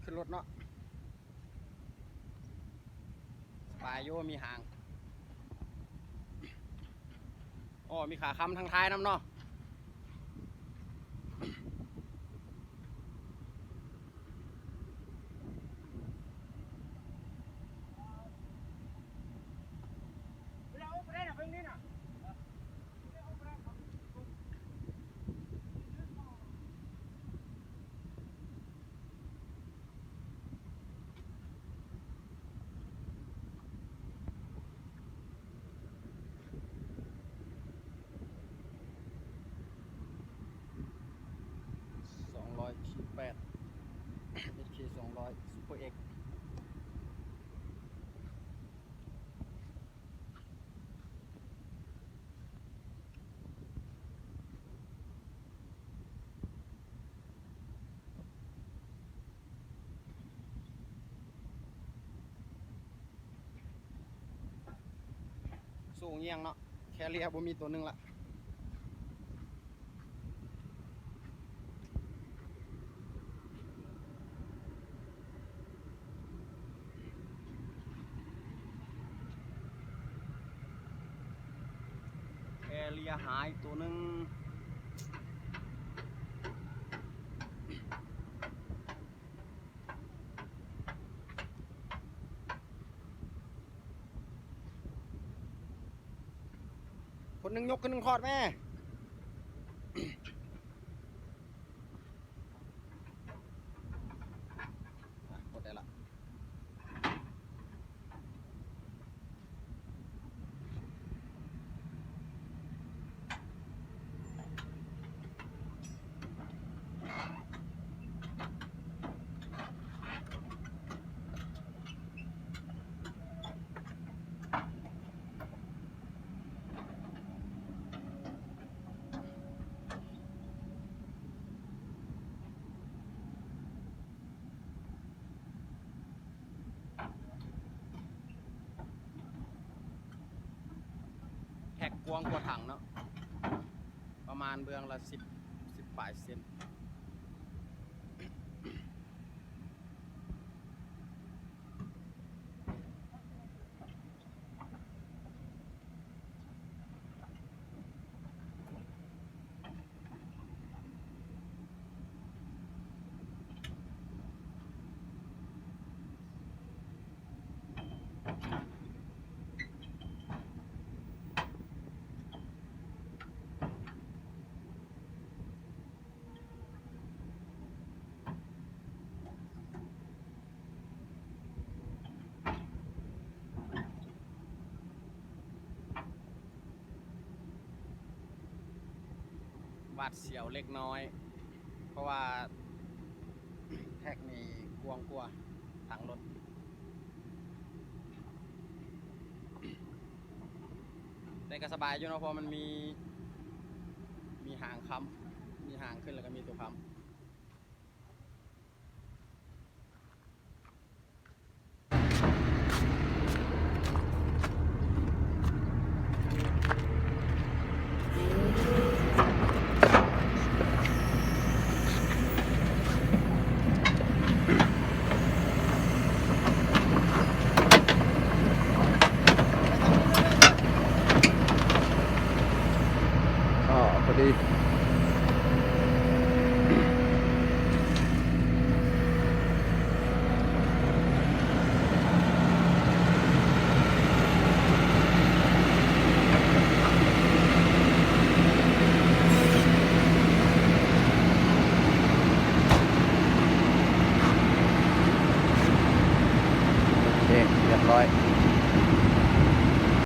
ຂຶ້ນລົດເນາະ ສະບາຍຢູ່ ມີຫາງ ອໍ ມີຂາຄ້ຳທາງທ້າຍນຳເນາະ. ສອງຮ້ອຍ ທີແປດ ເອັສເຄ ສອງຮ້ອຍ ຊຸບເປີເອັກ. ສູງຢ່ຽງເນາະ ແຄເຣຍບໍ່ມີໂຕໜຶ່ງລະ. ແຄເຣຍຫາຍໂຕໜຶ່ງ. ຄົນໜຶ່ງຍົກ ຄົນໜຶ່ງຖອດແມ່. ອ່ະ ກົດໄດ້ລະ. ແທັກກວ້າງກວ່າຖັງເນາະ ປະມານເບື້ອງລະສິບ ສິບປາຍເຊັນ. ຫວາດສຽວເລັກນ້ອຍ ເພາະວ່າແທັກນີ້ກວ້າງກວ່າຖັງລົດ ແຕ່ກໍສະບາຍຢູ່ເນາະ ເພາະມັນມີ ມີຫາງຄ້ຳ ມີຫາງຂຶ້ນ ແລ້ວກໍມີຕົວຄ້ຳ. ອໍ ພໍດີ. ໂອເຄ ຮຽບຮ້ອຍ.